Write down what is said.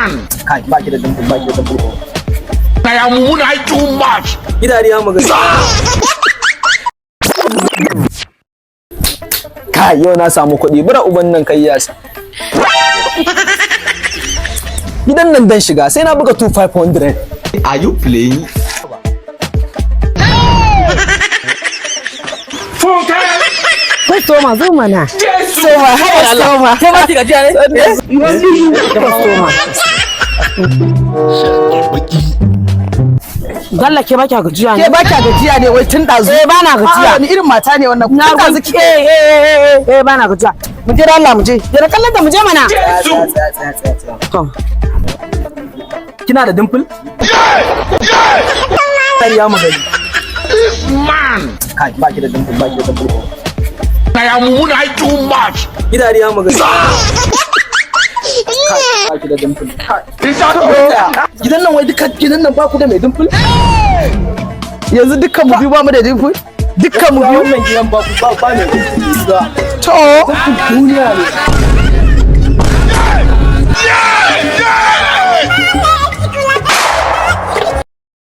Man! Kai, ba ki da dimple, ba ki da dimple. I am mumu too much. Idariya mu gani. Kai, yau na samu kuɗi, bura uban nan kai yasa. Gidan nan dan shiga sai na buga 2500. Are you playing? Kwastoma, zo mana. Soma, hawa Allah. Kai ba ki gajiya ne? Kwastoma. Dalla, ke ba kya gajiya ne? Ke ba kya gajiya ne wai tun ɗazu? Eh, ba na gajiya. Wani irin mata ne wannan? Na Tun ɗazu ruwan eh eh eh eh, ba na gajiya. Mu je da Allah, mu je. Da kallon da mu je mana. Tsaya, tsaya, tsaya, tsaya, tsaya. To. Kina da dimple? Dariya mu gani. Man! Kai, ba ki da dimple, ba ki da dimple. I am mumu too much. Idariya mu gani. Kai, ba ki da dimple. Kai. Gidan nan wai duka gidan nan ba ku da mai dimple? Yanzu dukkan mu biyu ba mu da dimple? Dukkan mu biyu? Wannan gidan ba ku ba mai dimple. To. Duniya ne.